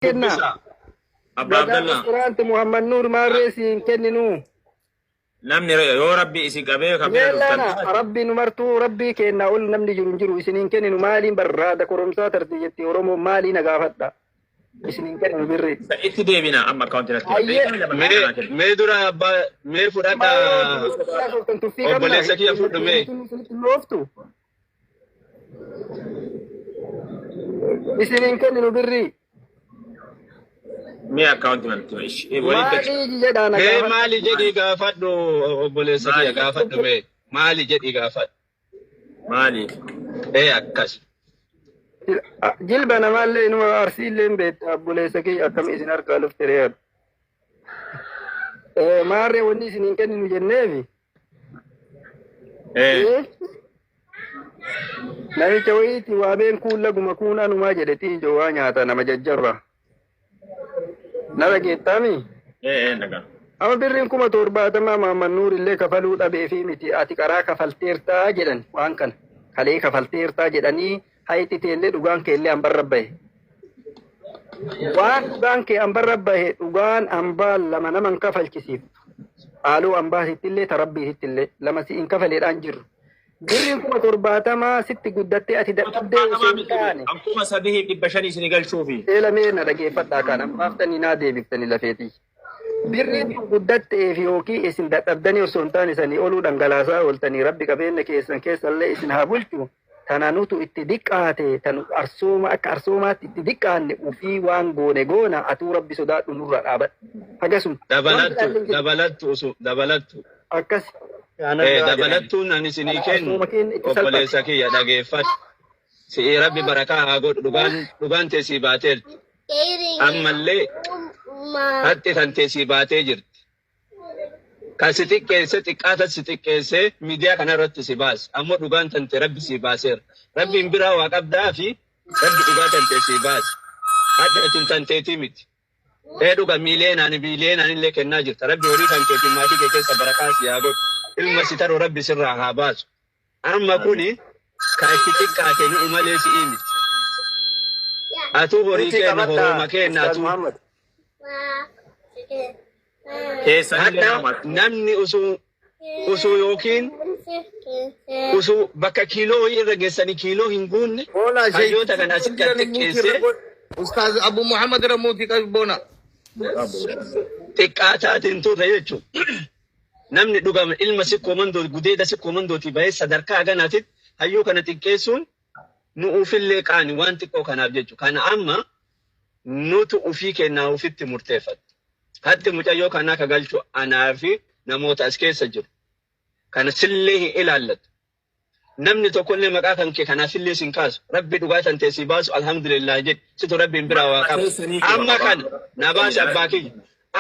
Kenna. Dubbisa. Abbaa Gadaa Abdallaa. restaurant Muhammad Nuur maarree siin kenninu. Namni yoo rabbi isin qabee kan bira dhuftan Yeellaana taate. rabbi nu martuu rabbii kennaa ol namni jiru hin jiru isiniin kenninu maaliin barraada koromsaa tarte jetti Oromoo maalii na gaafadha. Isiniin kenninu birri. Itti deebina amma akkaawuntii natti hima. Ayyee. Daqiiqaa lama Mee naa kenna. mee dura abbaa mee fudhadhaa Tuffii qabna. obboleessa kiyya fudhu mee. Isinitti looftu. Isiniin kenninu birrii. Mee akkaawuntii natti hima. Ishi. Waliin galcha. Maalii jedhaa na Mee gaafadha. maali jedhii gaafadhu obboleessa kiyya Maali? gaafadhu mee maali jedhii gaafadhu. Maali? Ee akkas. Jilba namaallee inuma arsiillee hin beekta obboleessa kiyya akkam isin harkaa lufte re'aadha. Maarree wanni isiniin kenninu jenneefi. Eh. Namicha wayiitti waabeen kuun laguma kuun anumaa jedhe xiijoo waa nyaata nama jajjarra. Na dhageettaami? Eh eh nagaa. Amma birriin 70,000 Mahammad Nuur illee kafaluu dhabeefi miti ati karaa kafalteertaa jedhan waan kana. Kalee kafalteertaa jedhanii hayxi teellee dhugaan kee illee hambarra bahe. Waan dhugaan kee hambarra bahe dhugaan hambaa lama naman kafalchisiiftu. Haaloo hambaa sittillee tarabbii sittillee lama si'in kafaleedhaan jirru. Birriin 70,000 sitti guddattee ati dadhabdee osoo hin taane. An 3,500 isin galchuufi. Eelamee na dhageeffadhaa kana baaftanii naa deebiftanii lafeetii. Birriin tun guddatteef yookiin isin dadhabdanii osoo hin taane sanii oluu dhangalaasaa ooltanii rabbi qabeenya keessan keessallee isin haa bulchu. Tana nutu itti diqqaate tan arsooma akka arsoomaatti itti diqqaanne ufii waan goone goona atuu rabbi sodaadhu nurra dhaabadhu. Hagasuma. Waan Dabalattu biraallee hin jiru. dabalattu osoo dabalattu. Akkas. Ee dabalattuun ani isinii Kana kennu arsooma keenya itti salphate. obboleessa kiyya dhageeffadhu. Si'ii rabbi barakaa haa godhu dhugaan dhugaan tee sii baateerti. Ammallee haxxi kan tee sii baatee jirti. Kan si xiqqeesse xiqqaata si xiqqeesse miidiyaa kana irratti si baase. Ammoo dhugaan tante rabbi sii baaseera. Rabbiin biraa waa qabdaa fi rabbi dhugaa tante sii baase. Hadha tun tanteetii miti. Ee dhuga miiliyeenaan biiliyeenaan illee kennaa jirta. Rabbi horii kan keetiin maatii kee keessa barakaa si haa godhu. Ilma si taru rabbi sirraa haa baasu. Amma kuni ka itti xiqqaate nu'u malee si'ii miti. Atuu horii Nuti keenna qabadhaa horooma keenna Ustaaz atuu. Muhammad. Keessanillee Hadha nama. namni usuu usuu yookiin usuu bakka kiiloo wayii irra geessanii kiiloo hin guunne Boona hayyoota sheekichi kana asitti jiran gad muti irra xiqqeessee godh. Ustaaz Abu Muhammad irra muti qabi boona. xiqqaa taateen turre jechuudha. Namni dhugama ilma sikkoo mandoo gudeeda sikkoo mandootii bahee sadarkaa haganaatitti hayyuu kana xiqqeessuun nu ufillee qaani waan xiqqoo kanaaf jechuudha. Kana amma nutu ufii kennaa ufitti murteeffata. Hatti mucayyoo kanaa ka galchu anaa fi namoota as keessa jiru. Kana sillee hin ilaallatu. Namni tokkollee maqaa kan kee kanaafillee sin kaasu. Rabbi dhugaa tan tee si baasu alhamdulillah jedhi. Situ rabbiin biraa waa qaba. Keessanii kee Amma abbaa. kana na baasi abbaa kiyya.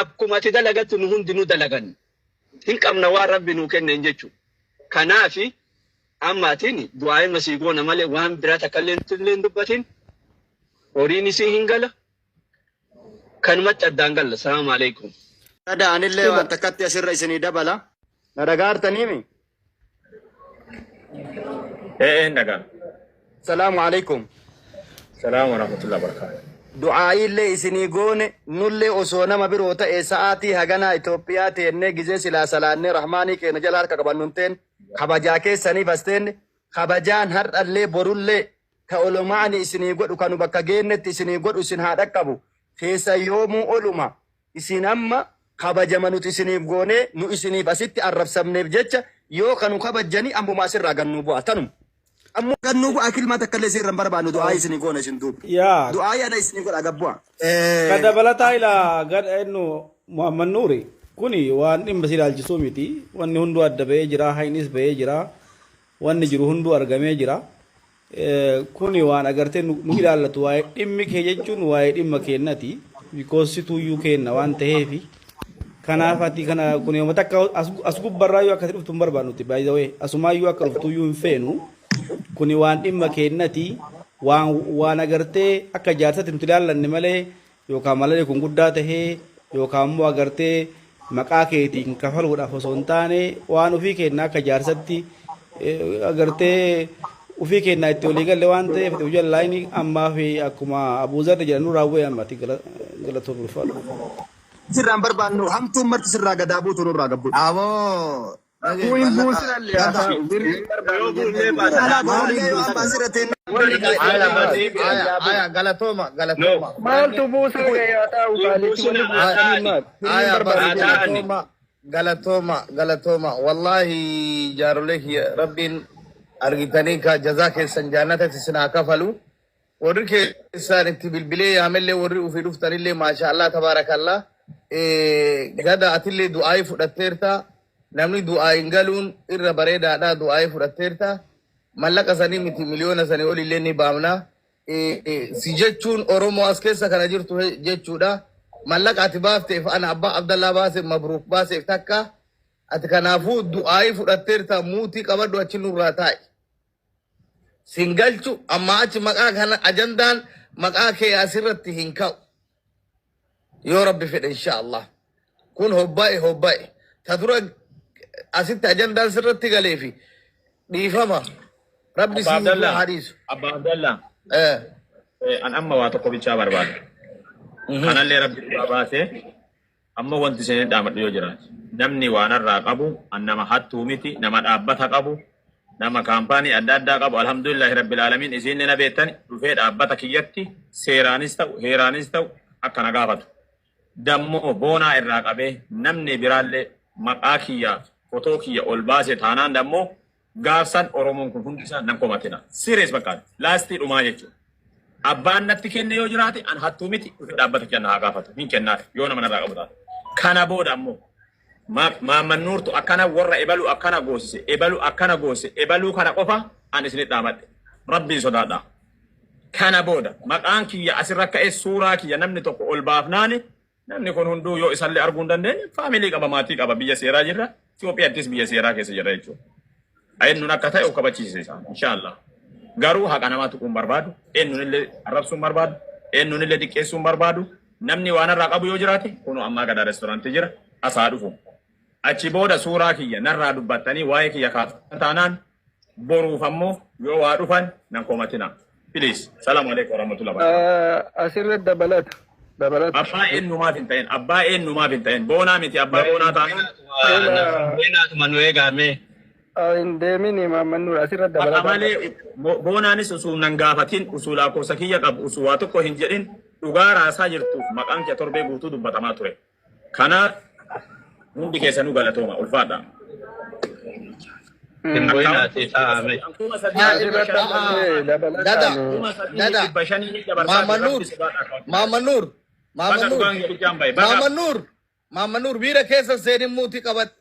Akkuma ati dalagattu nu hundinuu dalaganna. Hin qabna waan rabbi nuu kenneen jechuudha. Kanaafi amma atiin du'aa'ima sii goona malee waan biraa takka illee hin dubbatin. Horiin isii hin gala. Kanumatti addaan galla. Salaamu alaikum. Dada anillee waan takkatti asirra isinii dabala. Na dhagaartaniimi? Eh eh nagaa. Salaamu alaikum. Salaam wa rahmatullahi wa barakatuh. Du'aa'iillee isinii goone nullee osoo nama biroo ta'e sa'aatii haganaa Itoophiyaa teennee gizee silaa salaannee rahmaanii keenya jala harka qabannu hin teenne kabajaa keessaniif as teenne kabajaan har'allee borullee ta olomaani isinii godhu kanu bakka geennetti isinii godhu isin haa dhaqqabu keessa yoomuu oluma isin amma kabajama nuti isiniif goonee nu isiniif asitti arrabsamneef jecha yoo kanu kabajjanii ammuma asirraa gannuu bu'a tanuma. Ammoo gannuu bu'a kilmaa takka illee isin irra hin barbaannu du'aa isinii goona isin duuba. Yaa Du'aa ana isinii godha gabbu'a. ka dabalataa ilaa gad ennu Muhammad Nuuri kuni waan dhimma si ilaalchisuu miti wanni hunduu adda ba'ee jira haynis ba'ee jira wanni jiru hunduu argamee jira Kuni waan agartee nu nu ilaallatu waa'ee dhimmi kee jechuun waa'ee dhimma keennati because situuyyuu keenna waan ta'eefi kanaaf ati kana kun yooma takka as as gubbarraayyuu akkasi dhuftu hin barbaannuti by the way asumaayyuu akka dhuftuyyuu hin feenu kuni waan dhimma keennati waan waan agartee akka jaarsatti nuti ilaallanne malee yookaan malalli kun guddaa tahee yookaan immoo agartee maqaa keetiin kafaluudhaaf osoo hin taane waan ofii keenya akka jaarsatti agartee Ufii kennaa itti walii galle waan ta'eef ujjallaayini ammaa fi akkuma Abuuzarri jedhan nurraa bu'e ammati galatoo ulfaadhu. Sirraan barbaannu hamtuun marti sirraa gadaa buutu nurraa gabbuudha. Aboo. Kun hin buusinallee haa ta'u. Birrii hin barbaannu jennee Alaa yoo amma asirra teenne. Aya, aya, galatooma, galatooma. Maaltu buusaa ga'e haa ta'u qaalitti wanni buusanii maal? Birrii hin Aya, bas, barbaannu jennee. galatooma, galatooma, galatooma. Wallahi jaarolee kiyya rabbiin argitanii ka jazaa keessan jannatatti isin haa kafalu. Warri keessaan itti bilbilee yaamellee warri ufii dhuftanillee maasha Allah tabaarakallah. Gada atillee du'aayii fudhatteerta. Namni du'aayin galuun irra bareedaadha, du'aayii fudhatteerta. Mallaqa sanii miti, miliyoona sanii olillee ni baamna. Si jechuun Oromoo as keessa kana jirtu jechuudha. Mallaqa ati baafteef ana abbaa Abdallaa baaseef Mabruuk baaseef takka. Ati kanaafuu du'aayii fudhatteerta, muutii qabadhu achi nurraa taa'i. Sin galchu amma achi maqaa kana ajandaan maqaa kee asirratti hin ka'u. Yoo Rabbi fedhe insha Allah. Kun hobba'e hobba'e. Ta dura asitti ajandaan sirratti galeefi dhiifama. Rabbi Abbaa si Abdallaa. haa dhiisu. Abbaa Abdallaa. An amma waa tokko bichaa barbaada. Kanallee Rabbi dhugaa baasee amma wanti isin dhaamadhu yoo jiraate. Namni waan irraa qabu, an nama hattuu miti, nama dhaabbata qabu, nama kaampaanii adda addaa qabu, alhamdulillahi rabbil aalamiin, isin na beektan, dhufee dhaabbata kiyyatti seeraanis ta'u heeraanis ta'u akka na gaafatu. Dammoo boonaa irraa qabee namni biraallee maqaa kiyyaa fotoo kiyya ol baase taanaan dammoo gaafsan Oromoon kun hundi isaa nan komatina. Sirees bakkaati. Laastii dhumaa jechuudha. Abbaan natti kenne yoo jiraate an hattuu miti, dhufee dhaabbata kiyya na haa gaafatu. Hin kennaaf yoo nama narraa qabu taate. Kana booda ammoo Maamman Nuurtu akkana warra ebalu akkana goosise, ebalu akkana goosise, ebaluu kana qofa an isinit dhaamadhe. Rabbiin sodaadha. Kana booda maqaan kiyya asirra ka'ee suuraa kiyya namni tokko ol baafnaani namni kun hunduu yoo isallee arguu hin dandeenye faamilii qaba, maatii qaba, biyya seeraa jirra. Itoophiyaattis biyya seeraa keessa jirra jechuudha. Eenyuun akka ta'e of kabachiisa isaan inshaallah. Garuu haqa namaa tuquu hin barbaadu, eenyuun illee arrabsuu hin barbaadu, eenyuun illee xiqqeessuu hin barbaadu. Namni waan irraa qabu yoo jiraate kunoo ammaa Gadaa reestooraantii jira, asaa dhufu. Achi booda suuraa kiyya narraa dubbattanii waa'ee kiyya kaaftan taanaan boruuf ammoo yoo waa dhufan nan komatina. Please. Salaamu alaikum warahmatullahi wabarakatuh. Asirratti dabalata. Dabalata. Abbaa eenyumaaf hin ta'in, abbaa eenyumaaf hin ta'in, boonaa miti, abbaa boonaa taanaan. Weenaatuma nu eegaame. Hin deemin Maamman Nuur, asirratti Haqa dabalata. malee boonaanis usuu nan gaafatin, usuu lakkoofsa kiyya qabu, usuu waa tokko hin jedhin dhugaa raasaa jirtuuf maqaan kee torbee guutuu dubbatamaa ture. Kana hundi keessanuu galatooma, ulfaadha. Hin bu'inaati taa'ame. Asirratti ammallee Dada, dabalataan. dada, 350 dabarsaa Maamman Nuur, Maamman Nuur, Baga Maamman Nuur, dhugaan jedhichaan bahe. Baga Maamman Nuur, Maamman Nuur, biira keessa seenin muutii qabadhu.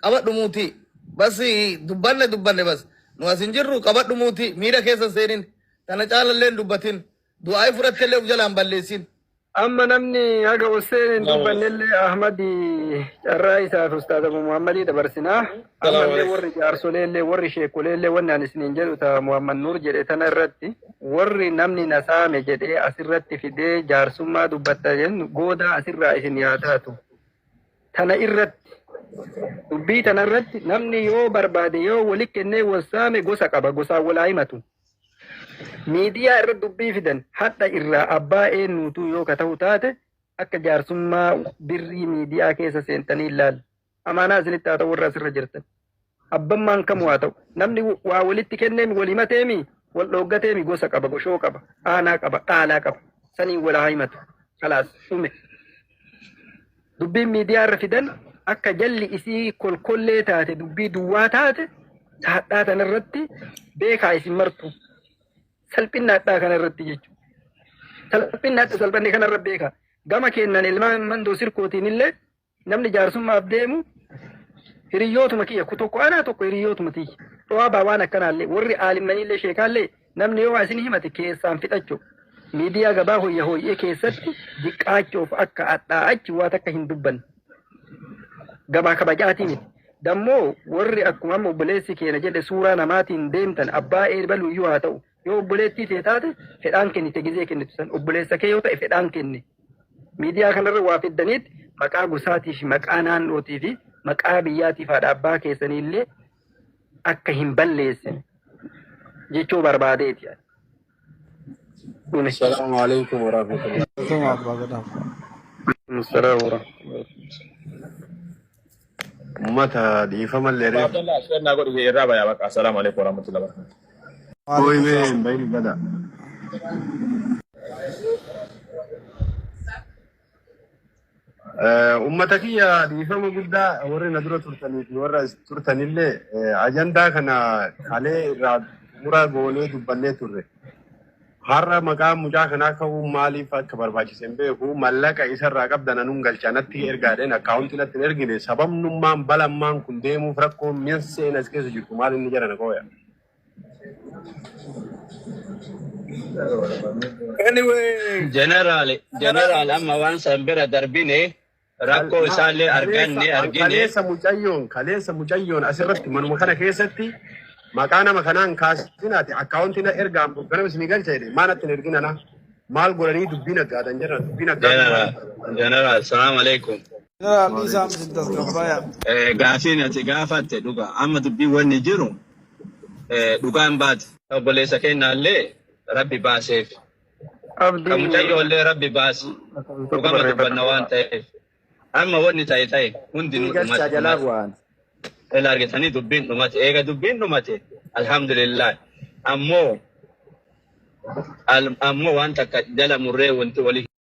Qabadhu muutii. Bas dubbanne dubbanne bas. Nu as hin jirru, qabadhu muutii. Miira keessa seenin. Tana caalallee hin dubbatin. Du'aayii fudhattellee of jalaan balleessin. Amma namni haga Hussein hin dubbannellee Ahmad carraa isaaf Ustaaz Abu Muhammadii dabarsinaa. Ammallee warri jaarsoleellee warri sheekoleellee wanni ani isiniin jedhu ta Muhammad Nuur jedhe tana irratti warri namni na saame jedhee asirratti fidee jaarsummaa dubbatta jennu goodaa asirraa isin yaa taatu. Tana irratti, dubbii tana irratti, namni yoo barbaade yoo wali kennee wal saame gosa qaba, gosaan walaa himatu. Miidiyaa irra dubbii fidan hadha irraa abbaa eenyuutu yoo ka ta'u taate akka jaarsummaa birrii miidiyaa keessa seentanii ilaalla. Amaanaa isinitti haa ta'u warra asirra jirtan. Abbammaan kamuu haa ta'u. Namni waa walitti kenneemi wal himateemi wal dhooggateemi gosa qaba, goshoo qaba, aanaa qaba, dhaalaa qaba. Saniin wal haa himatu. Kalaas dhume. Dubbiin miidiyaa irra fidan akka jalli isii kolkollee taate, dubbii duwwaa taate hadhaa tanarratti beekaa isin martu. Salphinna hadhaa kanarratti jechuudha. Salphinna hadha salphanne kanarra beekaa. Gama kennan ilmaan mandoo sirkootiin illee namni jaarsummaaf deemu hiriyyootuma kiyya tokko anaa tokko hiriyyootuma tiyya. Dho'aa baa waan akkanaallee warri aalimmanillee sheekaallee namni yoo isin himate keessaan fixachuu. Miidiyaa gabaa hoyya hoyyee keessatti diqqaachuuf akka hadhaa achi waa takka hin dubbanne. Gabaa kabajaatii miti. Dammoo warri akkuma amma obboleessi keenya jedhe suuraa namaatiin deemtan abbaa eebalu iyyuu haa ta'u. Yoo obboleettii tee taate fedhaan kennite gizee kennitu san, obboleessa kee yoo ta'e fedhaan kenne. Miidiyaa kanarra waa fiddaniitti maqaa gosaatii fi maqaa naannootii fi maqaa biyyaatiif haadha abbaa keessanii illee akka hin balleessine. Jechuu barbaadeeti. Dhume. Assalamu alaikum warahmatullahi. Galatoomaa abbaa gadaa. Assalamu warahmatullahi. Ummata dhiifama illee reef. Abdallah shannaa godhu irraa bayaa baqa. Assalaamu alaikum warahmatullahi wabarakatuh. Ooy mee hin bahin gada. Ummata kiyya, dhiifama guddaa, warri na dura turtanii fi warra as turtanillee, ajandaa kana kalee irraa mura goonee dubbannee turre. Har'a maqaan mucaa kanaa ka'uun maaliif akka barbaachise hin beeku. Mallaqa isarraa qabdan anuun galchaa natti ergaadheen akkaawuntii natti hin ergine. Sababnummaan balammaan kun deemuuf rakkoon mi'a as keessa jirtu maal inni jedhan qooya. Anyway, Jeneraal, amma waan san bira darbine, rakkoo isaallee arganne argine. Kaleessa mucayyoon asirratti manuma kana keessatti maqaa nama kanaan kaasinaati akkaawuntii na ergaa ganama isinii galcha jedhe, maa natti hin ergina na maal godhanii dubbiin aggaatan jedhan, dubbiin aggaatan. Jeneraal, salaam alaikum. Jeneraal, dhiisaa isin tasgabbaaya. Gaafiin ati gaafatte dhuga. Amma dubbiin wanni jiru dhugaan baate. Obboleessa kennaallee Rabbi baaseef. Abdii. Kan mucayyoollee Rabbi baase. Dhugama dubbanna waan ta'eef. Amma wanni ta'e ta'e hundinuu Galchaa dhumate. jalaa bu'aan. Ila argitanii dubbiin dhumate. Eega dubbiin dhumate, alhamdulillah. Ammoo waan takka jala murree wanti walii